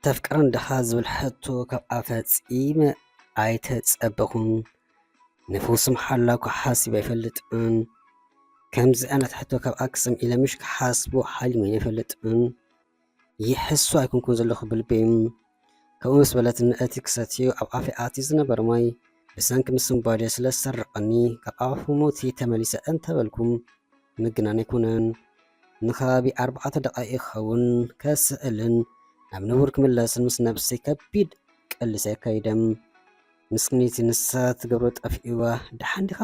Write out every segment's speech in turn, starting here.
ተፍቅረን ድኻ ዝብል ሕቶ ካብኣ ፈጺመ ኣይተጸበኹን። ንፍውስም ሓላ እኳ ሓሲብ ኣይፈልጥን። ከምዚ ዓይነት ሕቶ ካብኣ ክሰምዕ ኢለ ምሽ ክሓስቦ ሓሊመ ኣይፈልጥን። ይሕሱ ኣይኮንኩን ዘለኹ ብልበይ። ከምኡ ምስ በለትኒ እቲ ክሰትዮ ኣብ ኣፈይ ኣትዩ ዝነበረ ማይ ብሰንኪ ምስንባዴ ስለ ዝሰረቐኒ ካብ ኣፉ ሞት ተመሊሰ እንተበልኩም ምግናን ኣይኮነን። ንከባቢ ኣርባዕተ ደቓይቕ ክኸውን ከስእልን ናብ ንቡር ክምለስን ምስ ነብሰይ ከቢድ ቅልስ ኣካይደ። ምስክነይቲ ንሳ ትገብሮ ጠፊእዋ፣ ደሓን ዲኻ?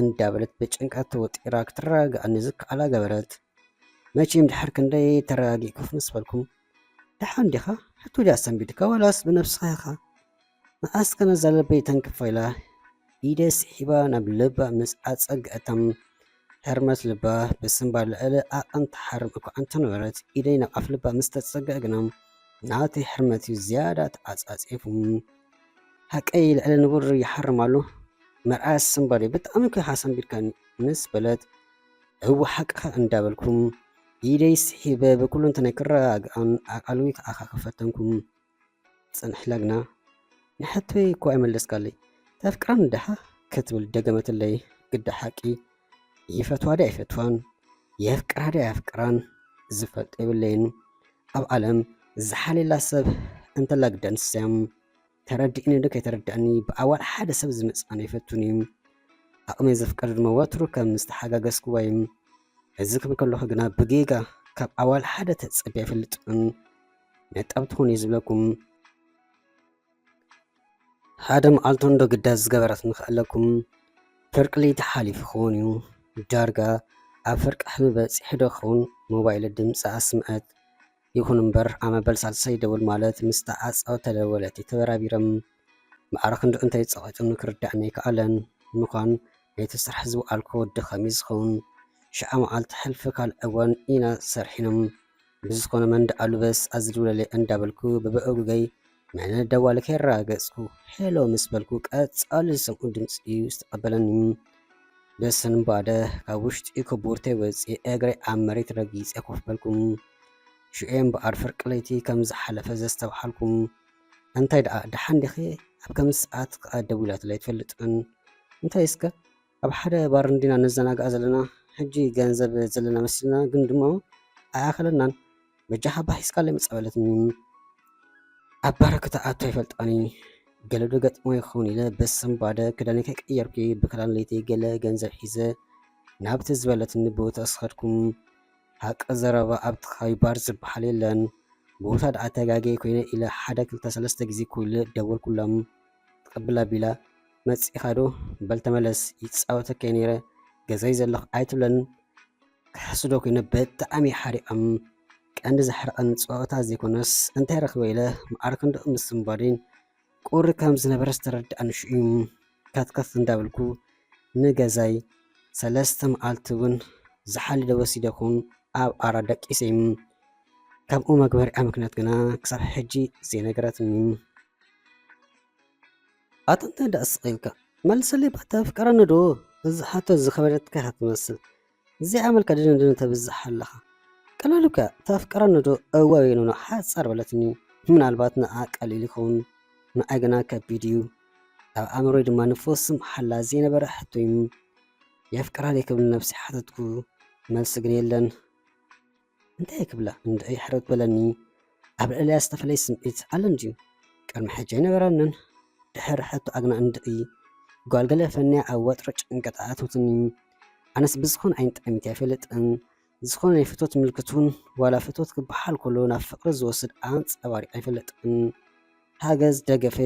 እንዳበለት ብጭንቀት ተወጢራ ክትረጋግኣኒ ዝከኣላ ገበረት። መቸም ድሕሪ ክንደይ ተረጋጊእኩ ምስ በልኩም፣ ደሓን ዲኻ? ሕቶ ድያ ሰንቢድካ ዋላስ ብነብስኻ ኢኻ? መኣስ ከ ነዛ ልበይ ተንክፋ ኢላ ኢደይ ስሒባ ናብ ልባ ምስ ኣጸግዐታ፣ ሕርመት ልባ ብስንባድ ልዕሊ ዓቐን ትሓርም እኳ እንተነበረት፣ ኢደይ ናብ ኣፍ ልባ ምስ ተጸግዐ ግና ናተይ ሕርመት እዩ ዝያዳ ተዓጻጺፉ። ሓቀይ ልዕሊ ንቡር ይሓርም ኣሎ። መርኣያ ስንባደይ ብጣዕሚ እኮ ኢኻ ሰንቢድካኒ ምስ በለት፣ እወ ሓቅኻ እንዳበልኩም ኢደይ ስሒበ ብኩሉ እንተናይ ክረጋግኣን ኣቓልቦይ ክኣኻኽብ ፈተንኩ። ጽንሕ ኢላ ግና ንሕቶይ እኮ ኣይመለስካለይ። ተፍቅራን ድኻ? ክትብል ደገመትለይ። ግዳ ሓቂ ይፈትዋ ድያ ኣይፈትዋን፣ የፍቅራ ድያ ኣየፍቅራን ዝፈልጦ የብለይን። ኣብ ዓለም ዝሓልየላ ሰብ እንተላ ግዳ ንሳ እያ። ተረዲእኒ ዶ ከይተረዳእኒ ብኣዋል ሓደ ሰብ ዝምጽኣን ኣይፈቱን እዩ። ዓቕመይ ዘፍቀዶ ድማ ወትሩ ከም ዝተሓጋገዝክዋ እዩ። እዚ ክብል ከለኹ ግና ብጌጋ ካብ ኣዋል ሓደ ተጸብየ ኣይፈልጥን። ነጠብቲ ኹኑ እዩ ዝብለኩም። ሓደ መዓልቲ እንዶ ግዳ ዝገበረትኒ ክእለኩም፣ ፍርቂ ለይቲ ሓሊፉ ክኸውን እዩ። ዳርጋ ኣብ ፍርቂ ሕልሚ በጺሐ ዶ ክኸውን ሞባይለ ድምጺ ኣስምዐት። ይኹን እምበር፣ ኣብ መበል ሳልሳይ ደወል ማለት ምስ ተዓጻወት ተደወለት። ተበራቢረም ማዕረ ክንድኡ እንተይጸቒጡኒ ክርዳእኒ ኣይከኣለን። ምዃን ናይቲ ስራሕ ዝወዓልኩዎ ድኻም እዩ ዝኸውን። ሽዓ መዓልቲ ሕልፊ ካልእ እዋን ኢና ሰርሒኖም። ብዝኾነ መን ደኣ ኣሉ በስ ኣዝድውለለይ እንዳበልኩ ብብእጉገይ መን ደዋሊ ከየረጋገጽኩ ሄሎ ምስ በልኩ ቀጻሊ ዝሰምዑ ድምጺ እዩ ዝተቐበለኒ። ብስንባደ ካብ ውሽጢ ክቡርተይ ወጺኤ እግረይ ኣብ መሬት ረጊጸ ኮፍ በልኩ። ሽዑ እምበኣር ፍርቂ ለይቲ ከም ዝሓለፈ ዘስተብሓልኩ። እንታይ ደኣ ደሓን ዲኺ? ኣብ ከም ሰዓት ከኣ ደዊላትለይ ኣይትፈልጥን። እንታይ እስከ ኣብ ሓደ ባር እንዲና ንዘናጋዕ ዘለና፣ ሕጂ ገንዘብ ዘለና መሲልና ግን ድማ ኣይኣኸለናን። በጃኻ ባህ ሒዝካለይ ምጻእ በለትኒ። ኣብ ባር ክትኣቱ ኣይፈልጣን እየ። ገለ ዶ ገጢሞ ይኸውን ኢለ ብስንባደ ክዳነይ ከይቀየርኩ ብክዳን ለይቲ ገለ ገንዘብ ሒዘ ናብቲ ዝበለትኒ ቦታ ዝኸድኩም። ሓቂ ዘረባ ኣብቲ ከባቢ ባር ዝበሃል የለን። ቦታ ደኣ ተጋግየ ኮይነ ኢለ ሓደ ክልተ ሰለስተ ግዜ ኮይለ ደወልኩሎም። ትቕብል ኣቢላ፣ መጺእኻ ዶ? በል ተመለስ፣ ይጻወተካ እየ ነይረ፣ ገዛይ ዘለኹ ኣይትብለንን። ክሕስዶ ኮይነ ብጣዕሚ ሓሪቐም። ቀንዲ ዘሕርቐኒ ጸወታ ዘይኮነስ እንታይ ረኽበ ኢለ መዓር ክንድኡ ምስንባዴን ቁሪ ከም ዝነበረ ዝተረድኣኒ ሽዑ እዩ። ከትከት እንዳበልኩ ንገዛይ ሰለስተ መዓልቲ እውን ዝሓልደ ወሲደ ኹን ኣብ ኣራ ደቂሰ እዩ። ካብኡ መግበሪኣ ምክንያት ግና ክሳብ ሕጂ ዘይነገረትኒ። ኣታ እንታይ ደኣ ስቕ ኢልካ? መልሰለይ፣ እባ ተፍቅረኒ ዶ? እዚ ሕቶ ዝኸበደትካ ኢኻ ትመስል። ዘይዓመልካ ድንድን ተብዝሕ ኣለኻ። ቀላል እኮ እያ፣ ተፍቅረኒ ዶ? እወ ወይ ኖኖ ሓጻር በለትኒ። ምናልባት ንዓ ቀሊል ይኸውን፣ ንዓይ ግና ከቢድ እዩ። ኣብ ኣእምሮይ ድማ ንፍስም ሓላ ዘይነበረ ሕቶ እዩ። የፍቅራ ድየ ክብል ነብሰይ ሓተትኩ፣ መልሲ ግን የለን። እንታይ ክብላ እንድዒ ሕርት በለኒ። ኣብ ልዕሊኣ ዝተፈለየ ስምዒት ኣሎ እንድዩ? ቅድሚ ሕጂ ኣይነበረንን። ድሕሪ ሕቶ ኣግና እንድዒ ጓል ገለ ፈንያ ኣብ ወጥሪ ጭንቀት ኣእተወትኒ። ኣነስ ብዝኾነ ዓይነት ጠሚተ ኣይፈልጥን። ዝኾነ ናይ ፍትወት ምልክት እውን ዋላ ፍትወት ክበሃል ከሎ ናብ ፍቕሪ ዝወስድ ኣንጸባሪቐ ኣይፈልጥን። ሓገዝ ደገፈ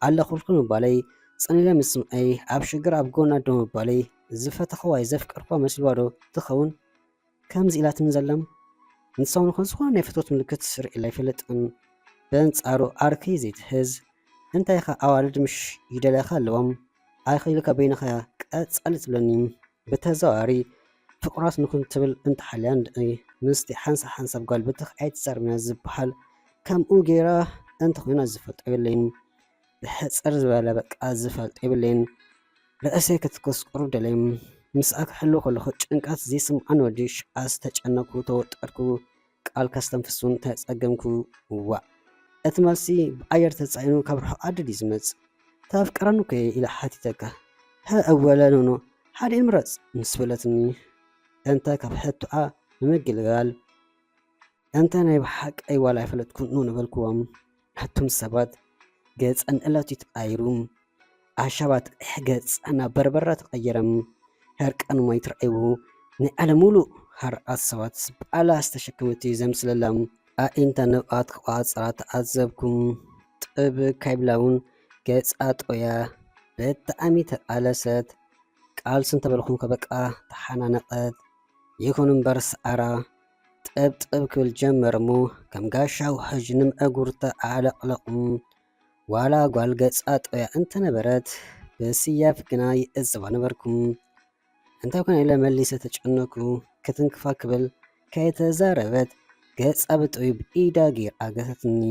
ኣለኹልኪ ምባለይ፣ ጽን ኢለ ምስምዐይ፣ ኣብ ሽግር ኣብ ጎና ደው ምባለይ፣ ዝፈተኽዋ ወይ ዘፍቀርክዋ መሲልዋ ዶ ትኸውን? ከምዚ ኢላትኒ ዘላ። ንሳ እውን ዝኾነ ናይ ፍትወት ምልክት ርእየላ ኣይፈልጥን። በንጻሩ ዓርከይ ዘይትሕዝ፣ እንታይ ኢኻ ኣዋልድ ምሽ ይደልያኻ ኣለዎም፣ ኣይኽኢልካ በይንኻ እያ ቀጻሊ ትብለኒ። ብተዘዋዋሪ ፍቑራት ንኹን ትብል እንተሓልያ እንድዒ፣ ምስቲ ሓንሳብ ሓንሳብ ጓል ብትኽ ኣይትዛረብን እያ ዝበሃል ከምኡ ገይራ እንተኾይና ዝፈልጦ የብለይን። ብሕጽር ዝበለ በቃ ዝፈልጦ የብለይን። ርእሰይ ክትኩስ ቁሩብ ደለየ። ምስኣ ክሕሉ ከለኹ ጭንቀት ዘይስምዓኒ ወዲ ሽዓ ዝተጨነኩ፣ ተወጠርኩ፣ ቃል ከስተንፍስ እውን ተጸገምኩ። ዋእ፣ እቲ መልሲ ብኣየር ተጻዒኑ ካብ ርሑቕ ዓዲ ድዩ ዝመጽእ? "ተፍቅረኒ እኮ እየ?" ኢለ ሓቲተካ። "ሀ፣ እወ፣ ለኖኖ፣ ሓደ ምረጽ" ምስ በለትኒ፣ እንተ ካብ ሕቶኣ ንምግልጋል፣ እንተ ናይ ብሓቀይ ዋላ ኣይፈለጥኩን ኑ ነበልክዎም። ኣቱም ሰባት፣ ገጸን እለቱ ተቐይሩ፣ ኣሻባት ቀይሕ ገጸን ናብ በርበረ ተቐየረም። ሕርቀን ማይ ትረኣይዎ፣ ናይ ዓለም ሙሉእ ሃርዓት ሰባት ባላ ዝተሸከመት እዩ ዘምስለላ። ኣዒንታ ንብኣት ክቋጽራ ተዓዘብኩም። ጥብ ካይብላ እውን ገጻ ጦያ። ብጣዕሚ ተቓለሰት። ቃልሲ እንተበልኩም ከበቃ ተሓናነቐት። ይኹን እምበር ሰዓራ ጥብ ጥብ ክብል ጀመር እሞ ከም ጋሻ ውሕጅ ንምዕጉርታ ኣዕለቕለቑም። ዋላ ጓል ገጻ ጦያ እንተነበረት ብስያፍ ግና ይእዝባ ነበርኩም። እንታይ ኮነ ኢለ መሊሰ ተጨነኩ። ክትንክፋ ክብል ከይተዛረበት ገጻ ብጥዩ ብኢዳ ጌር ኣገተትኒ።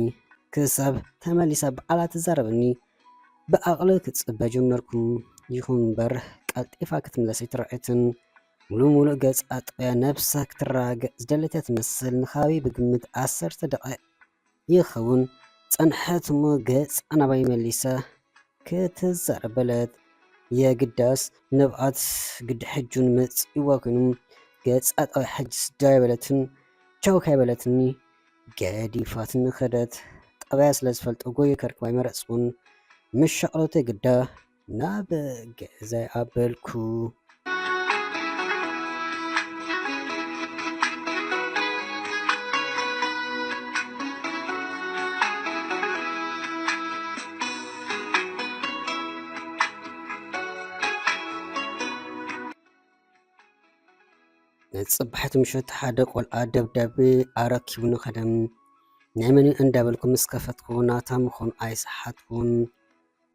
ክሳብ ተመሊሳ ባዕላ ትዛረበኒ ብዓቕሊ ክጽበ ጀመርኩ። ይኹን እምበር ቀልጢፋ ክትምለስ ኣይትረኣየትን። ሙሉእ ሙሉእ ገጻ ጦያ ነብሳ ክትረጋገእ ዝደለትያ ትመስል። ንኻበይ ብግምት ዓሰርተ ደቓይቕ ይኸውን ጸንሐት እሞ ገጻ ናባይ መሊሳ ክትዛረብ በለት። የግዳስ ንብኣት ግዲ ሕጁን መጺእዋ ኮይኑ ገጻ ጦያ ሕጅስ ዳይ በለትን ቻው ካይ በለትኒ ገዲፋትኒ ከደት። ጠባያ ስለ ዝፈልጦ ጎየ ከርክባ ኣይመረጽኩን። ምስ ሻቕሎተይ ግዳ ናብ ገዛይ ኣበልኩ። ጽባሒት ምሸት ሓደ ቆልዓ ደብዳቤ ኣረኪቡኒ ከደም። ናይ መን እዩ እንዳበልኩ ምስ ከፈትኩ ናታ ምዃኑ ኣይሰሓትኩን።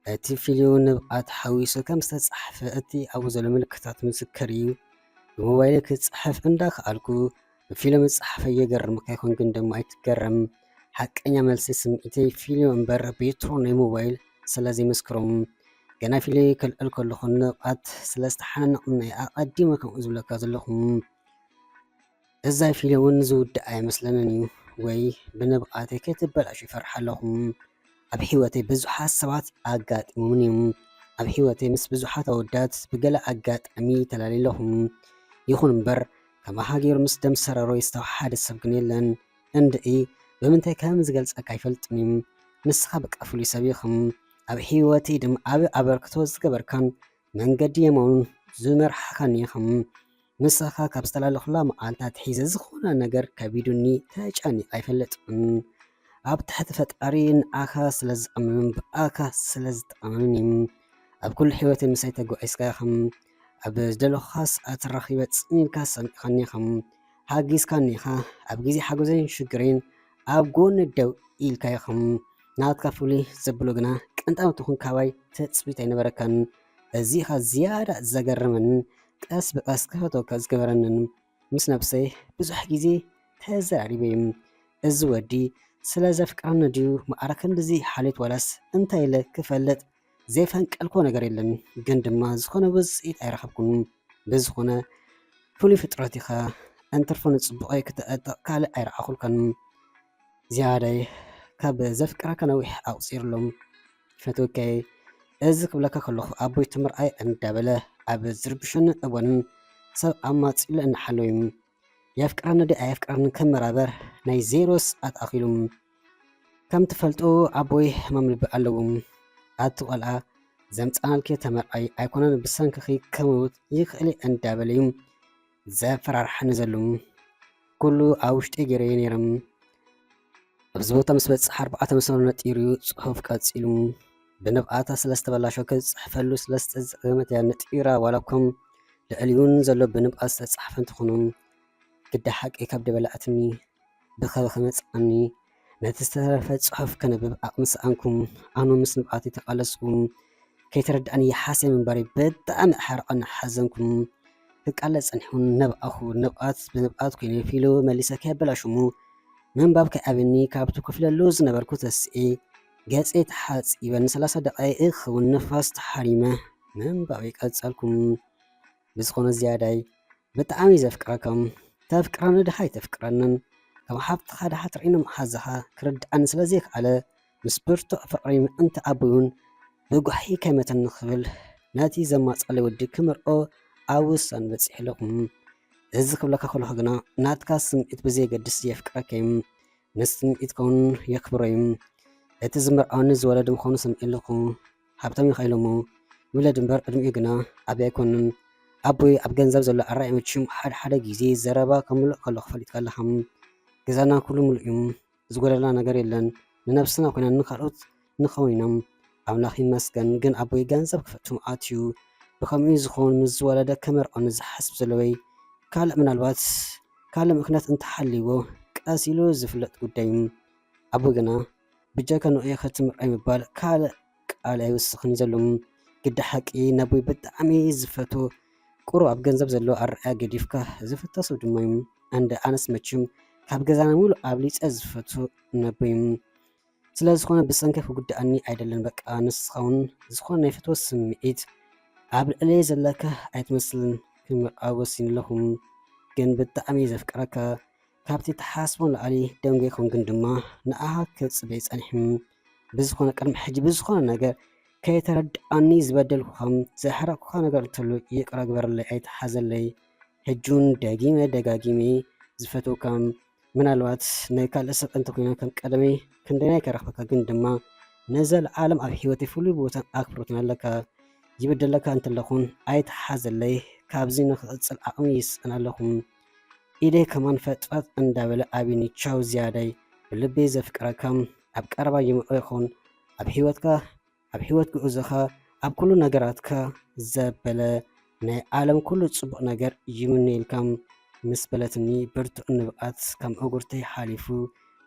እቲ ፊልም ንብኣት ሓዊሱ ከም ዝተጻሕፈ እቲ ኣብኡ ዘሎ ምልክታት ምስክር እዩ። ብሞባይለይ ክጽሕፍ እንዳኸኣልኩ ብፊልም ዝጸሓፈ የገርምካ ይኾን ግን ድማ ኣይትገረም። ሓቀኛ መልሲ ስምዒተይ ፊልም እምበር ቤትሮ ናይ ሞባይል ስለ ዘይምስክሮም። ገና ፊልም ከልዕል ከለኹ ንብኣት ስለ ዝተሓናነቕኒ ኣቐዲመ ከምኡ ዝብለካ ዘለኹ። እዛ ፊልም እውን ዝውድእ ኣይመስለንን እዩ ወይ ብንብኣተይ ከይትበላሹ ይፈርሕ ኣለኹ። ኣብ ህይወተይ ብዙሓት ሰባት ኣጋጢሞምን እዮም። ኣብ ህይወተይ ምስ ብዙሓት ኣወዳት ብገለ ኣጋጣሚ ተላለየ ኣለኹ። ይኹን እምበር ከማኻ ገይሩ ምስ ደምሰረሮ ዝተዋሓደ ሰብ ግን የለን። እንድዒ ብምንታይ ከም ዝገልጸካ ኣይፈልጥን እዩ። ንስኻ በቃ ፍሉይ ሰብ ኢኹም። ኣብ ህይወተይ ድማ ዓቢ ኣበርክቶ ዝገበርካን መንገዲ የማኑን ዝመርሓኻን ኢኹም። ንስኻ ካብ ዝተላለኹላ መዓልቲ ኣትሒዘ ዝኾነ ነገር ከቢዱኒ ተጨኒቐ ኣይፈልጥን። ኣብ ትሕቲ ፈጣሪ ንዓኻ ስለ ዝኣምንን ብኣኻ ስለ ዝጠቐምን እዩ። ኣብ ኩሉ ህይወተይ ምሳይ ተጓዒዝካ ኢኻ። ኣብ ዝደለኹኻ ሰዓት ረኺበ ጽን ኢልካ ሰሚዕኻኒ ኢኻ። ሓጊዝካኒ ኢኻ። ኣብ ግዜ ሓጎዘይን ሽግረይን ኣብ ጎኒ ደው ኢልካ ኢኻ። ናትካ ፍሉይ ዘብሎ ግና ቅንጣብ ትኹን ካባይ ትጽቢት ኣይነበረካን። እዚ ኢኻ ዝያዳ ዘገረመንን ቀስ ብቐስ ክፈትወካ ዝገበረንን። ምስ ነብሰይ ብዙሕ ግዜ ተዘራሪበ እየ። እዚ ወዲ ስለ ዘፍቅረኒ ድዩ ማዕረ ክንድዚ ሓልዮት ዋላስ እንታይ ኢለ ክፈልጥ ዘይፈንቀልክዎ ነገር የለን። ግን ድማ ዝኾነ ውጽኢት ኣይረኸብኩን። ብዝኾነ ፍሉይ ፍጥረት ኢኻ። እንትርፎ ንጽቡቐይ ክተዕጥቕ ካልእ ኣይረኣኹልካን። ዝያዳይ ካብ ዘፍቅረካ ነዊሕ ኣቑጺሩ ኣሎ። ፈትወካይ፣ እዚ ክብለካ ከለኹ ኣቦይ ትምርዓይ እንዳበለ ኣብ ዝርብሸኒ እዋንን ሰብ ኣማጺሉ እናሓለወ እዩ። የፍቅረኒ ድዩ ኣየፍቅረኒ ከም መራበር ናይ ዜሮ ሰዓት ኣኺሉ። ከም ትፈልጡ ኣቦይ ሕማም ልቢ ኣለዎም። ኣቲ ቆልዓ ዘምጻናልኪ ተመርዓይ ኣይኮነን ብሰንክኺ ክመውት ይኽእል እየ እንዳበለ እዩ ዘፈራርሓኒ ዘሎ። ኩሉ ኣብ ውሽጢ ገይረዮ ነይረ። ኣብዚ ቦታ ምስ በጽሕ ኣርባዕተ መስመር ነጢሩ እዩ ጽሑፍ ቀጺሉ። ብንብኣታ ስለ ዝተበላሸወ ክጽሕፈሉ ስለ ዝተጸገመት እያ ነጢራ። ዋላ እኳ ልዕሊኡን ዘሎ ብንብኣት ዝተጻሕፈ እንተኾነ ግዳ ሓቂ ከብዲ በላዕትኒ። ብኸበ ከመጽኣኒ ነቲ ዝተረፈ ጽሑፍ ከንብብ ዓቕሚ ሰኣንኩ። ኣነ ምስ ንብኣተይ ተቓለስኩ። ከይተረድኣኒ ይሓስየ ምንባረይ ብጣዕሚ ኣሕረቐኒ ሓዘንኩ። ክቃለስ ጸኒሑ ነብኣኹ። ንብኣት ብንብኣት ኮይነ ፊልም መሊሰ ከየበላሹ እሞ ምንባብ ከይኣብየኒ ካብቲ ኮፍ ኢለሉ ዝነበርኩ ተሲኤ ገጸይ ተሓጺበ ንሰላሳ ደቓይቕ ክኸውን ንፋስ ተሓሪመ ምንባበይ ቀጸልኩ። ብዝኾነ ዝያዳይ ብጣዕሚ ዘፍቅረካ። ተፍቅረኒ ድኻ ኣይተፍቅረንን ከም ሓፍትኻ ድሓር ትርእይኒ መሓዛኻ ክርድኣኒ ስለ ዘይከኣለ፣ ምስ ብርቱዕ ፍቕሪ ምእንቲ ኣቦይ እውን ብጓሒ ከይመተኒ ክብል ነቲ ዘማጻለይ ወዲ ክምርዖ ኣብ ውሳነ በጺሐ ኣለኹ። እዚ ክብለካ ከለኹ ግና ናትካ ስምዒት ብዘየገድስ የፍቅረካ እየ። ንስምዒትካ እውን የኽብሮ እዩ። እቲ ዝምርዓወኒ ዝወለደ ምዃኑ ሰሚዐ ኣለኹ። ሃብታም እዩ ኢሎሞ ይውለድ እምበር ዕድሚኡ ግና ዓቢ ኣይኮነን። ኣቦይ ኣብ ገንዘብ ዘሎ ኣራእያ መቸም ሓደ ሓደ ግዜ ዘረባ ከምልእ ከለኹ ፈሊጥካ ኣለኻ። ገዛና ኩሉ ምሉእ እዩ። ዝጎደለና ነገር የለን። ንነብስና ኮይና ንኻልኦት ንኸውን ኢና። ኣምላኽ ይመስገን። ግን ኣቦይ ገንዘብ ክፈቱ ኣትዩ ብኸምኡ ዝኸውን ምስ ዝወለደ ክምርዖኒ ዝሓስብ ዘለወይ ካልእ ምናልባት ካልእ ምኽንያት እንተሃልይዎ ቀስ ኢሉ ዝፍለጥ ጉዳይ እዩ። ኣቦይ ግና ብጀካ ንኡ ኢኺ ትምርዓይ ምባል ካልእ ቃል ኣይውስኽን እዩ ዘሎ። ግዲ ሓቂ ነቦይ ብጣዕሚ ዝፈትዎ ቁሩብ ኣብ ገንዘብ ዘለዎ ኣረኣእያ ገዲፍካ ዝፍቶ ሰብ ድማ እዩ። ኣንደ ኣነስ መቸም ካብ ገዛና ሙሉእ ኣብሊፀ ዝፈቱ ነቦይ እዩ። ስለ ዝኾነ ብሰንኪ ክጉድኣኒ ኣይደልን። በቃ ንስኻ እውን ዝኾነ ናይ ፍትወት ስምዒት ኣብ ልዕለይ ዘለካ ኣይትመስልን። ክምርዓው ወሲነ ኣለኹ። ግን ብጣዕሚ እየ ዘፍቅረካ። ካብቲ ትሓስቦ ንላዕሊ ደንጉየ ይኸውን ግን ድማ ንኣኻ ክጽበ ጸኒሐ። ብዝኾነ ቅድሚ ሕጂ ብዝኾነ ነገር ከይተረድኣኒ ዝበደልኩኻ ዘሕረቕኩኻ ነገር እንተሎ ይቕረ ግበረለይ ኣይትሓዘለይ። ሕጂ እውን ደጊመ ደጋጊመ ዝፈትወካ ምናልባት ናይ ካልእ ሰብ እንተኮይነ ከም ቀደመይ ክንደይናይ ከረኽበካ ግን ድማ ንዘለዓለም ኣብ ህይወተይ ፍሉይ ቦታን ኣክብሮትን ኣለካ። ይበደለካ እንተለኹን ኣይትሓዘለይ ካብዚ ንክቕጽል ዓቕሚ ይስእን ኣለኹ። ኢደይ ከማን ፈጥፈጥ እንዳበለ ኣብኒ ቻው ዝያዳይ ብልበይ ዘፍቅረካ ኣብ ቀረባ ይምርዖ ይኸውን ኣብ ህይወትካ ኣብ ህይወት ጉዕዞኻ ኣብ ኩሉ ነገራትካ ዘበለ ናይ ዓለም ኩሉ ጽቡቕ ነገር ይምነየልካ ምስ በለትኒ ብርቱዕ ንብኣት ከም እጉርተይ ሓሊፉ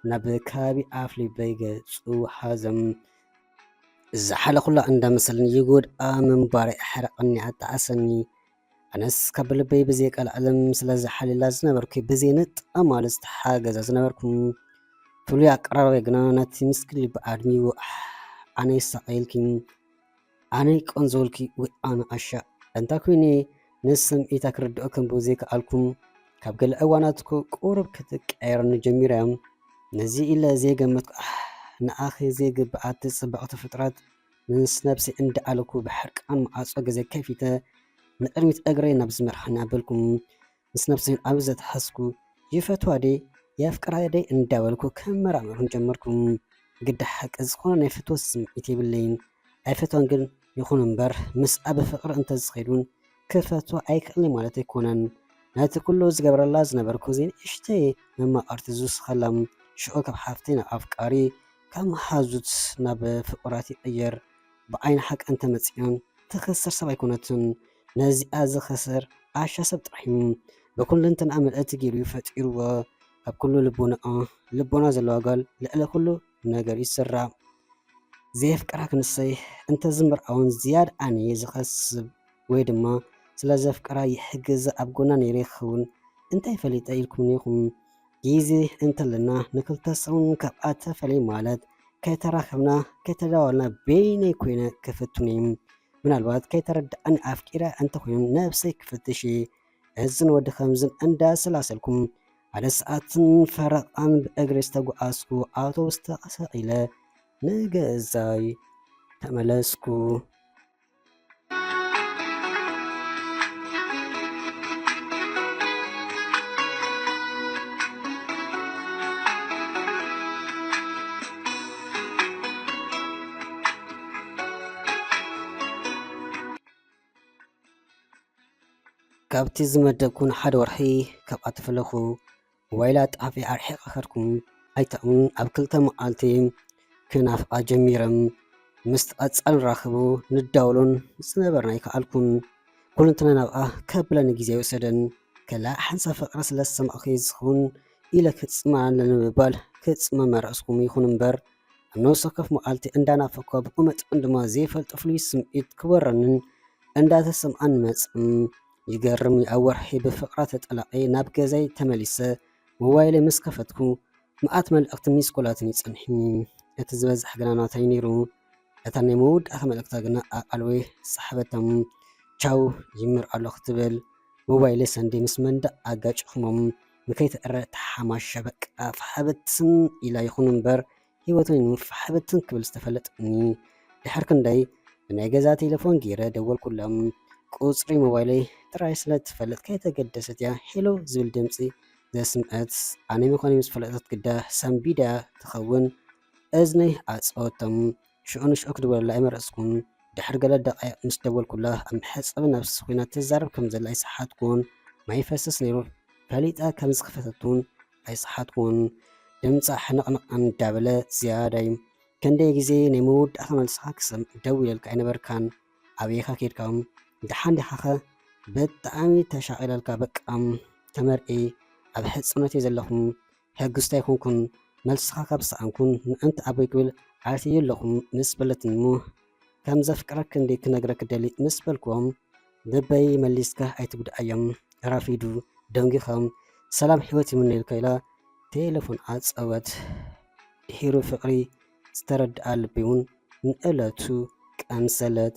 ናብ ከባቢ ኣፍ ልበይ ገጹ ሓዘም ዝሓለኹላ እንዳመሰለኒ ይጎድኣ ምንባረይ ኣሕረቐኒ ኣጣዓሰኒ። ኣነስ ካብ ልበይ ብዘይ ቀልዓለም ስለ ዝሓልላ ዝነበርኩ ብዘይ ንጣ ማለት ዝተሓገዘ ዝነበርኩ ፍሉይ ኣቀራርባይ ግና ነቲ ምስኪን ልቢ ኣድሚዎ። ኣነ ይሳቐየልኪ ኣነ ይቆንዘወልኪ ወይ ኣነ ኣሻ እንታ ኮይነ ንስምዒታ ክርድኦ ከም ብዘይከኣልኩም ካብ ገለ እዋናት እኮ ቁሩብ ክትቀየረኒ ጀሚራ እያ። ነዚ ኢለ ዘይገመትኩ ኣሕ ንኣኺ ዘይግብኣት ጽብቕቲ ፍጥረት ምስ ነብሰይ እንዳኣለኩ ብሕርቃን መዓጾ ገዛ ከፊተ ንቕድሚት እግረይ ናብ ዝመርሓኒ ኣበልኩ። ምስ ነብሰይ ኣብ ዘትሓዝኩ ይፈትዋ ደይ የፍቅራ ደይ እንዳበልኩ ከመራምርን ጀመርኩ። ግዳ ሓቂ ዝኾነ ናይ ፍትወት ስምዒት የብለይን። ኣይፈትዋን ግን ይኹን እምበር ምስኣ ብፍቕሪ እንተዝኸይድ እውን ክፈትዋ ኣይክእልን ማለት ኣይኮነን። ነቲ ኩሉ ዝገብረላ ዝነበርኩ ዘይንእሽተይ መማቕርቲ ዝውስኸላ ሽዑ ካብ ሓፍቲ ናብ ኣፍቃሪ ካብ መሓዙት ናብ ፍቑራት ይቕየር። ብዓይኒ ሓቂ እንተመጺኦን ትኸስር ሰብ ኣይኮነትን። ነዚኣ ዝኸስር ዓሻ ሰብ ጥራሕ እዩ። ብኩልንትንኣ ምልእቲ ገይሩ እዩ ፈጢርዎ። ካብ ኩሉ ልቦናኣ ልቦና ዘለዋ ጓል ልዕሊ ኩሉ ነገር ይስራዕ። ዘየፍቅራ ክንሰይ እንተዝምርዓውን ዝያድ ኣነ እየ ዝኸስብ ወይ ድማ ስለ ዘፍቅራ ይሕግዝ ኣብ ጎና ነይረ ይኸውን እንታይ ፈሊጠ ኢልኩም ኢኹም። ግዜ እንተለና ንክልተ ሰሙን ካብኣ ተፈልየ ማለት ከይተራኸብና ከይተዳወልና በይነይ ኮይነ ክፍትኖ እዩ። ምናልባት ከይተረድኣኒ ኣፍቂረ እንተኾይኑ ነብሰይ ክፍትሽ እየ። እዝን ወዲ ከምዝን እንዳሰላሰልኩም ሓደ ሰዓትን ፈረቓን ብእግሪ ዝተጓዓዝኩ ኣውቶቡስ ተሰቒለ ንገዛይ ተመለስኩ። ካብቲ ዝመደብኩ ንሓደ ወርሒ ካብኣ ተፈለኹ። ሞባይላ ጣፊ ኣርሒቐ ከድኩ። ኣይተኣምኑን ኣብ ክልተ መዓልቲ ክናፍቓ ጀሚረ። ምስቲ ቀጻሊ ንራኸቦ ንዳወሎን ዝነበርና ኣይከኣልኩን። ኩልንትናይ ናብኣ ከብለኒ ግዜ ኣይወሰደን። ከላ ሓንሳብ ፍቕሪ ስለ ዝሰማዕኩ እዩ ዝኸውን ኢለ ክጽመም ኣለኒ ብምባል ክጽመም መረጽኩ። ይኹን እምበር ኣብ ነፍሲ ወከፍ መዓልቲ እንዳናፈቕኳ ብኡ መጠን ድማ ዘይፈልጦ ፍሉይ ስምዒት ክወረንን እንዳተሰምዓን መጽእ። ይገርም እዩ ኣብ ወርሒ ብፍቕራ ተጠላቒ ናብ ገዛይ ተመሊሰ ሞባይለይ ምስ ከፈትኩ መኣት መልእኽትን ሚስኮላትን እዩ ጸኒሑኒ። እቲ ዝበዝሕ ግና ናተይ ነይሩ። እታ ናይ መወዳእታ መልእኽታ ግና ኣቓልቦይ ሰሓበታ። ቻው ይምር ኣሎ ክትብል ሞባይለይ ሰንደይ ምስ መንደቕ ኣጋጨኹሞ። ንከይተእረ ተሓማሸ። በቃ ፋሕብትን ኢላ ይኹን እምበር ህይወቱ ፋሕብትን ክብል ዝተፈለጠኒ። ድሕር ክንደይ ብናይ ገዛ ቴሌፎን ገይረ ደወልኩሎም። ቁፅሪ ሞባይለይ ጥራይ ስለ ትፈልጥ ከይተገደሰት እያ ሄሎ ዝብል ድምፂ ዘስምዐት። ኣነ ምዃነይ ምስ ፈለጠት ግዳ ሰንቢዳ ትኸውን። እዝነይ ኣፀወቶም። ሽዑ ንሽዑ ክድወለላ ኣይመረፅኩን። ድሕሪ ገለ ደቂቕ ምስ ደወልኩላ ኣብ መሕፀቢ ነብሲ ኮይና ትዛረብ ከም ዘላ ኣይሰሓትኩን። ማይ ይፈስስ ነይሩ። ፈሊጣ ከም ዝኸፈተት እውን ኣይሰሓትኩን። ድምፃ ሕንቕንቕ እንዳበለ ዝያዳይ። ክንደይ ግዜ ናይ መወዳእታ መልስኻ ክሰምዕ ደዊለልካ ኣይነበርካን? ኣበይካ ኬድካ? ደሓን ዲኻኸ? ብጣዕሚ ተሻቒለልካ በቃ። ተመርዒ ኣብ ሕፅኖት እየ ዘለኹ። ሕጉስቲ ኣይኮንኩን። መልስኻ ካብ ሰኣንኩን ምእንቲ ኣቦይ ክብል ዓርሰዮ ኣለኹ ምስ በለትኒ እሞ ከም ዘፍቅረኪ እንድየ ክነግረኪ ደልየ ምስ በልክዎም ልበይ መሊስካ ኣይትጉድኣዮም። ረፊዱ ደንጊኾም ሰላም ህይወት ይምነየልካ ኢላ ቴሌፎን ዓጸወት። ድሒሩ ፍቕሪ ዝተረድኣ ልበይ እውን ንዕለቱ ቀንሰለት።